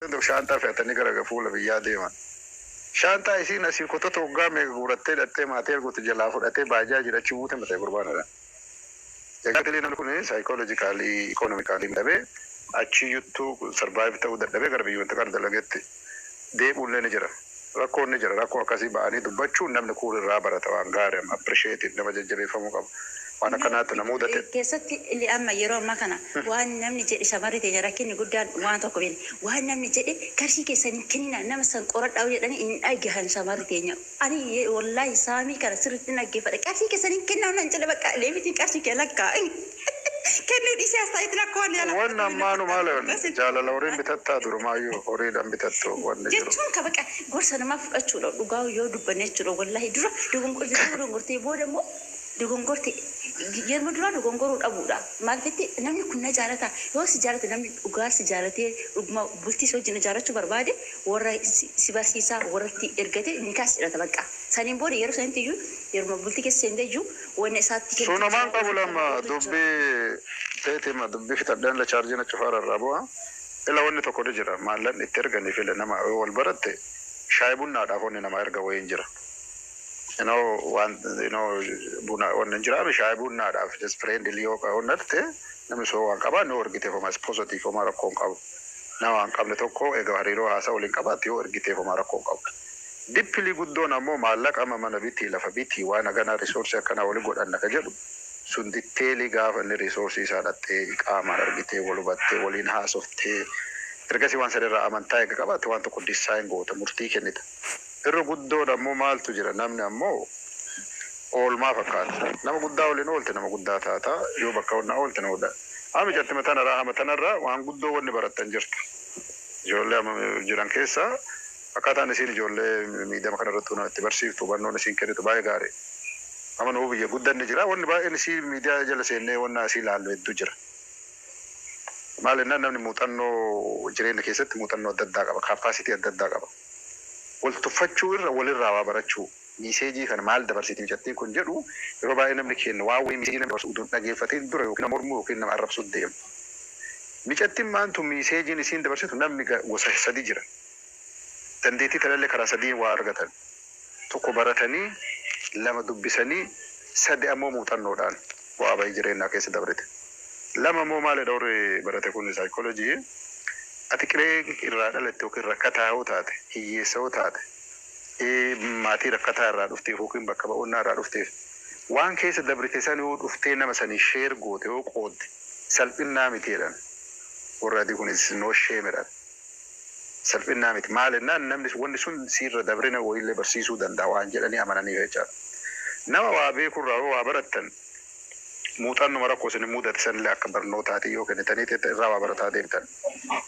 Shaantaa fe'atanii gara fuula biyyaa deeman. Shaantaa isiin asii kotota waggaa meeqa guurattee hidhattee maatii erguutti jalaa fudhatee baajaa jira achi buute matee gurbaanadha. Egaa namni kun psychologically, economically dhabee achiyyuttuu survive ta'uu dadhabee gara biyyoota kana dalagetti deebi'ullee ni jira. Rakkoon ni jira. Rakkoo akkasii ba'anii dubbachuun namni kuun irraa barata, waan gaarii appreciate nama jajjabeeffamuu qaba. Waan akkanaatti na mudate. Keessatti illee amma yeroo ammaa kana waan namni jedhe, shamarri teenya rakkinni guddaan waan tokko beekne, waan namni jedhe qarshii keessan hin kennina, nama san qoradhaa jedhanii hin dhagahan shamarri teenya. Ani wallaahi saamii kana sirriitti dhaggeeffadha. Qarshii keessan hin kennaa nan jedhe, bakka leebitiin qarshii kee lakkaa. Kennuu dhiisee as taa'etti lakkoo waan yaala. Wanni ammaanu maal jaalala horiin bitattaa, durumaayyuu horiidhaan bitattu wanni jiru. Jechuun ka bakka gorsa namaa fudhachuudha dhugaa yoo dubbanne jechuudha. Wallaahi dura dogongortee booda immoo dogongorte, yeroo duraa dogongoruu dhabuudha. Maalifitti namni kun na jaalata, yoo si jaalate, namni dhugaa si jaalatee dhuguma bultii si wajjin ijaarrachuu barbaade, warra si barsiisaa warratti ergate nikaas jedhata bakka. Saniin booda yeroo sanitti iyyuu, yeroo bultii keessa seente iyyuu, wanna isaatti Sun homaan qabu. Lama dubbii teetima dubbii fixadheen la chaarjiin achi faara irraa bu'a. Ila wanni tokko ni jira, maallaqni itti erganii file nama yoo wal baratte shaayii bunnaadhaaf wanni nama erga wayiin jira. Waan buna wanni hin jiraame shaayii bunnaadhaaf just friendly yoo onnette namni soo waan qabaa yoo ergiteef homaa positive, homaa rakkoo hin qabu. Nama waan qabne tokko egaa hariiroo haasaa waliin qabaatte yoo ergiteef homaa rakkoo hin qabu. Dippilii guddoon ammoo maallaqa amma mana bitii, lafa bitii, waan haganaa resource akkanaa wali godhanna ka jedhu sun detail gaafa inni resource isaa dhattee qaamaan argitee wal hubattee waliin haasoftee ergasii waan sanirraa amantaa eega qabaatte waan tokko decide goota, murtii kennita. Irra guddoon ammoo maaltu jira, namni ammoo oolmaa fakkaata. Nama guddaa waliin oolte nama guddaa taata, yoo bakka onnaa oolte nama guddaa. Amma catti matanarraa hamatanarraa waan guddoo wanni barattan jirtu. Ijoollee amma jiran keessaa akkaataan isiin ijoollee miidhama kana irratti itti barsiiftu, hubannoon isiin kennitu baay'ee gaarii. Amma nuu biyya guddanni jira, wanni baay'een isii miidiyaa jala seennee wanna asii ilaallu hedduu jira. Maal jennaan, namni muuxannoo jireenya keessatti muuxannoo adda addaa qaba, capacity adda addaa qaba. Wal tuffachuu irra walirraa waa barachuu. Message kana maal dabarsiti mucattiin kun jedhu, yeroo baay'ee namni kennu waa wayii message namni dabarsu utuu hin dhageeffatiin dura yookiin nama mormuu yookiin nama arrabsuu deema. Micattiin maantu messageiin isiin dabarsitu, namni gosa sadi jira. Dandeettii tanallee karaa sadiin waa argatan. Tokko baratanii, lama dubbisanii, sadi ammoo muuxannoodhaan bu'aa bahii jireenyaa keessa dabrite. Lama immoo maalidha, warri barate kun saayikoolojii, ati qiree irraa dhalatte yookiin rakkataa yoo taate, hiyyeessa yoo taate, maatii rakkataa irraa dhufteef yookiin bakka ba'oonnaa irraa dhufteef, waan keessa dabrite san yoo dhuftee nama sanii share goote, yoo qoodde, salphinnaa miti jedhan. Warri adii kunis no shame jedhan. Salphinnaa miti. Maal jennaan, namni wanni sun siirra dabrina wayiillee barsiisuu danda'a waan jedhanii amananiif jechaadha. Nama waa beekurraa yoo waa barattan, muuxannuma rakkoo isin mudate sanillee akka barnootaatii yoo kennitanii irraa waa barataa deemtan.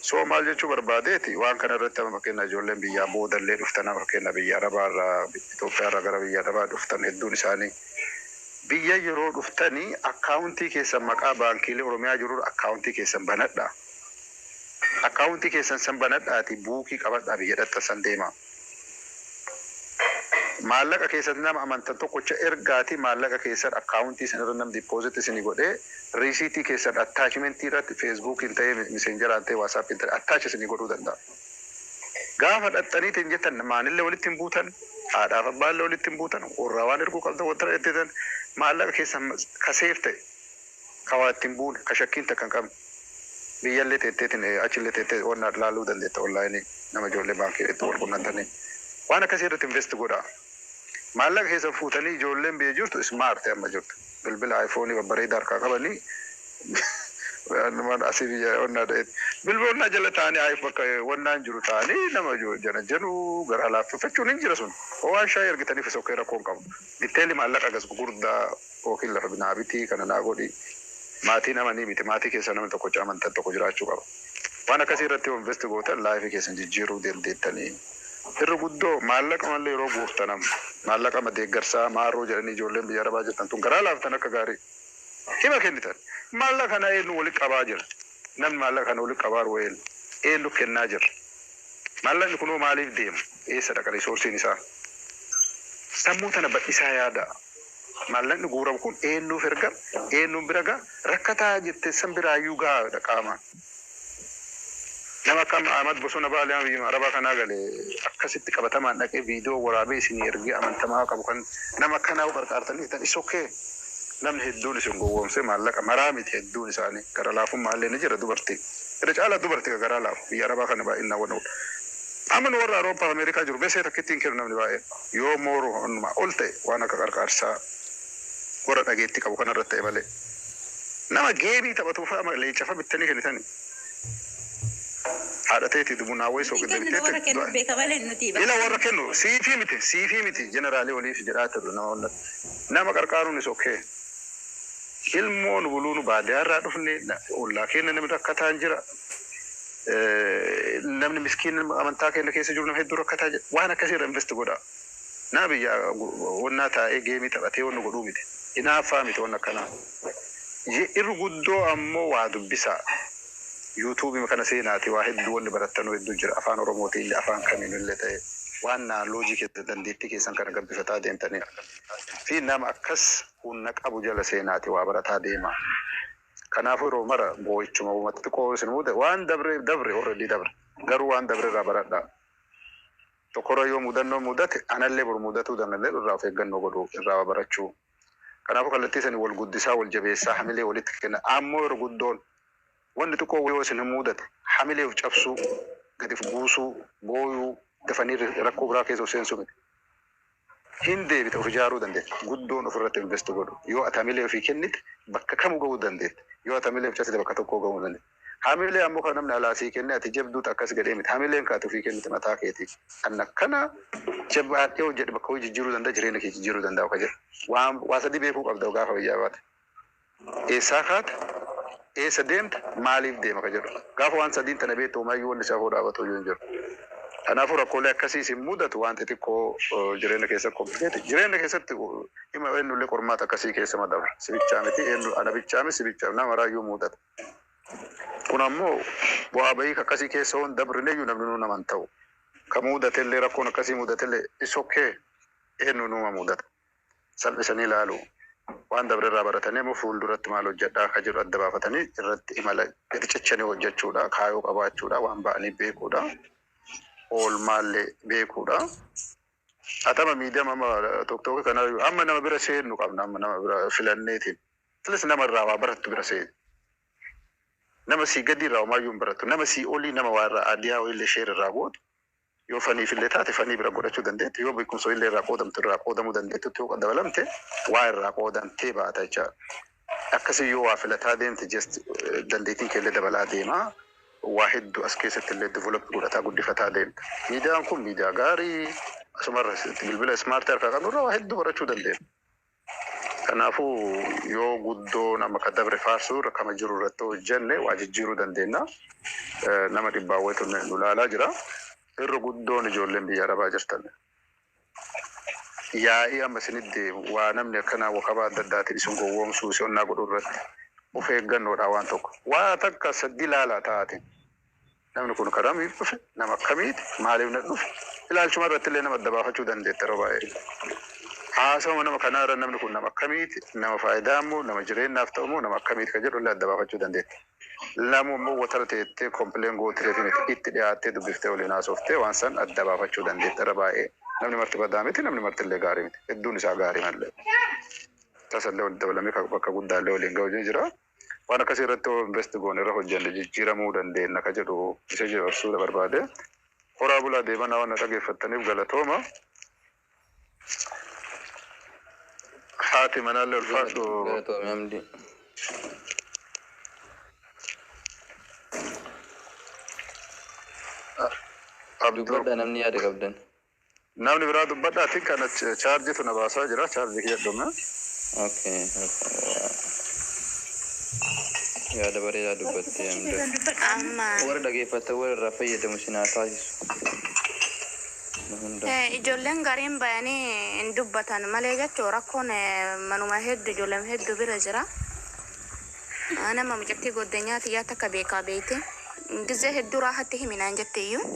So maal jechuu barbaadeeti, waan kana irratti amma fakkeenya ijoolleen biyyaa boodallee dhuftan, amma fakkeenya biyya Arabaa irraa, Itoophiyaa irraa gara biyya Arabaa dhuftan, hedduun isaanii biyya yeroo dhuftanii account keessan maqaa baankiilee Oromiyaa jiru account keessan banadhaa. Account keessan san banadhaati book qabadhaa biyya dhattan san deemaa. Maallaqa keessan nama amantan tokkocha ergaati, maallaqa keessan account san irra nam deposit isinii godhee receipt keessan attachment irratti Facebookiin ta'ee, Messengeraan ta'ee, WhatsAppiin ta'ee attach isinii godhuu danda'a. Gaafa dhaxxaniitiin jettan maanillee walitti hin buutan, haadhaaf abbaallee walitti hin buutan, warraa waan erguu qabdan wanta jettan, maallaqa keessan kaseef ta'e, ka waa ittiin buune, ka shakkiin takka hin qabne. Biyyallee teetteetiin achillee teettee wanna laaluu dandeetta online nama ijoollee baankii itti wal qunnamtanii. Waan akkasii irratti invest godhaa. Maallaqa keessan fuutanii, ijoolleen biyya jirtu smart amma jirtu. Bilbila iPhone babbareedaa harkaa qabanii waan asii biyya onnaa ta'etti. Bilbila onnaa jala taa'anii aayif bakka wannaan jiru taa'anii nama jana jedhu garaa laaffachuun hin jira sun. Waan shaayii argitaniif sokkee rakkoo hin qabu. Detail maallaqa gas gurguddaa yookiin lafa naa bitii, kana naa godhi. Maatii namanii miti, maatii keessa namni tokko amantan tokko jiraachuu qaba. Waan akkasii irratti yoo invest gootan life keessan jijjiiruu dandeettanii. Irri guddoo maallaqa mallee yeroo guurtanam maallaqa ma deeggarsaa maarroo jedhanii ijoolleen biyya arabaa jirtan tun garaa laaftan akka gaarii hima kennitan. Maallaqa kana eenyu walitti qabaa jira? Namni maallaqa kana walitti qabaa jiru eenyu? Eenyu kennaa jira? Maallaqni kunoo maaliif deema? Eessa dhaqa resourceiin isaa? Sammuu tana bal'isaa yaada. Maallaqni guuramu kun eenyuuf ergama? Eenyuun bira ga'a? Rakkataa jettee san biraayyuu gahaadha qaamaan. Nama akka Ahmad Bosona Baalee biyya Arabaa kanaa galee akkasitti qabatamaan dhaqee viidiyoo waraabee isinii ergee amantamaa qabu kan nama akkanaa qarqaartanii tan is okay. Namni hedduun isin gowwoomsee maallaqa maraa miti, hedduun isaanii gara laafummaa illee ni jira dubartii. Irra caalaa dubartii garaa laafu biyya Arabaa kana baay'inaan waan oolu. Amma nu warra Awurooppaa fi Ameerikaa jiru besee takkitti hin kennu namni baay'een. Yoo mooru hundumaa ol ta'e waan akka qarqaarsaa warra dhageetti qabu kanarratti ta'e malee. Nama geebii taphatu fa'a leencafa bittanii kennitanii. Haadha teetii bunaa wayii Nuti kennu warra kennu beeka malee nuti. Ila warra kennu siifii miti, siifii miti, jeneraalii waliif jedhaa turre nama wallat. Nama qarqaaruun is okay. Ilmoon buluun baadiyyaarraa dhufne, ollaa keenya namni rakkataan jira. Namni miskiin amantaa keenya keessa jiru nama hedduu rakkataa jira. Waan akkasii irra invest godha. Nama biyya wannaa taa'ee geemii taphatee wanni godhuu miti. Hinaaffaa miti wanni akkanaa. Irri guddoo ammoo waa dubbisaa. Yuutuubii kana seenaati waa hedduu wanni barattanuu hedduu jira. Afaan Oromootiin illee afaan kamiin illee ta'e waan naaloojii keessa dandeettii keessan kana gabbifataa deemtanii fi nama akkas humna qabu jala seenaati waa barataa deema. Kanaafuu yeroo mara boo'ichuma uummata xiqqoo isin muude waan dabre dabre, already dabre, garuu waan dabre irraa baradhaa. Tokkorra yoo mudannoo mudate anallee boru mudatuu danda'e irraa of eeggannoo godhuu irraa barachuu. Kanaafuu kallattii sanii wal guddisaa, wal jabeessaa, hamilee walitti kenna. Ammoo yeroo guddoon wanni xiqqoo yoo isin mudate hamilee of cabsuu, gadi of buusuu, booyuu, dafanii rakkoo biraa keessa of seensuu miti. Hin deebite, of ijaaruu dandeetta. Guddoon ofirratti invest godhu. Yoo ati hamilee ofii kennite bakka kamuu gahuu dandeetta. Yoo ati hamilee of cabsite bakka tokkoo gahuu dandeetta. Hamilee ammoo kan namni alaa sii kenne ati jabduutu akkas gadhee miti. Hamileen kaati ofii kennite mataa keetii. Kan akkana jabaadhee hojjedhe bakka hojii jijjiiruu danda'a, jireenya kee jijjiiruu danda'a ka jedhu. Waan waa sadii beekuu qabda gaafa biyyaa baate. Eessaa kaata? Eessa deemta? Maaliif deema ka jedhu. Gaafa waan sadiin tana beektu homaayyuu wanni isaa dhaabatu iyyuu hin jiru. Kanaafuu rakkoolee akkasii isin mudatu waan xixiqqoo jireenya keessatti complicated. Jireenya keessatti hima eenyullee qormaata akkasii keessa madabra. Sibichaa miti, eenyu ana bichaa miti, sibichaa nama maraayyuu mudata. Kun ammoo bu'aa bahii akkasii keessa hoon dabrineyyuu namni nuu naman ta'u. Ka mudatellee, rakkoon akkasii mudatellee is okay, eenyu numa mudata. Salphisanii ilaalu. Waan dabre irraa baratanii immoo fuulduratti maal hojjedhaa akka jiru adda baafatanii irratti imala gadi cichanii hojjechuudha. Kaayoo qabaachuudha. Waan ba'anii beekuudha. Oolmaallee beekuudha. Atama miidiyama amma tokko kana amma nama bira seennu qabna, amma nama bira filanneetiin. Filis nama irraa waa barattu bira seenu. Nama sii gadi irraa homaayyuu hin barattu. Nama sii olii, nama waa irraa adiyaa illee share irraa gootu. Yoo faniif illee taate fanii bira godhachuu dandeettu. Yoo beekumsa illee irraa qoodamtu irraa qoodamuu dandeettu, yoo dabalamte waa irraa qoodamtee baata jechaadha. Akkasii yoo waa filataa deemte just dandeettiin kee illee dabalaa deema. Waa hedduu as keessatti illee develop godhataa guddifataa deemta. Miidiyaan kun miidiyaa gaarii, asumarra bilbila smartii harkaa qabnurraa waa hedduu barachuu dandeenya. Kanaafuu yoo guddoo nama ka dabre faarsuu irra kama jiru irratti hojjenne waa jijjiiruu dandeenya. Nama dhibbaawwatu nu ilaalaa jira. Irra guddoon ijoolleen biyya Arabaa jirtan. Yaa'ii amma isinitti deemu waa namni akkanaa wakabaa adda addaatiin isin gowwoomsuu isin onnaa godhuu irratti of eeggannoodha waan tokko. Waa takka sadii ilaalaa taa'atiin. Namni kun karaa kamiif dhufe, nama akkamiiti, maaliif na dhufe, ilaalchuma irratti illee nama adda baafachuu dandeetta yeroo baay'ee. Haasawuma nama kanaa irra namni kun nama akkamiiti, nama faayidaa immoo, nama jireenyaaf ta'u immoo, nama akkamiiti kan jedhu illee adda baafachuu dandeetta. Lamu immoo watara teettee complain gootee fi miti, itti dhiyaattee dubbiftee waliin haasoftee waan san adda baafachuu dandeetta irra baay'ee. Namni marti badaa miti, namni marti illee gaarii miti. Hedduun isaa gaarii malee. Tasallee walitti dabalamee bakka guddaallee waliin ga'u jira. Waan akkasii irratti invest goone irra hojjenne jijjiiramuu dandeenya ka jedhu isa dabarsuu barbaade. Horaa bulaa deemanaa, waan na dhageeffattaniif galatooma. Haati manaallee ulfaadhu. Galatoome Hamdi. Abdul Dubbadhaa namni yaada qabdan. Namni biraa dubbadhaatiin kana chaarjitu na baasaa jira. Chaarjii kiyya dhume. Okay. Yaada bareedaa dubbattee, Hamdi. Amma Warra dhageeffatan warra irraa fayyadamu isin haa taasisu. Nu hunda. Ijoolleen gariin bayanii hin dubbatan malee jechuun rakkoon manuma hedduu ijoolleen hedduu bira jira. Nama mucattii goddanyaa xiyyaa takka beekaa beeyte. Gizee hedduu raahatti himinaan jette iyyuu.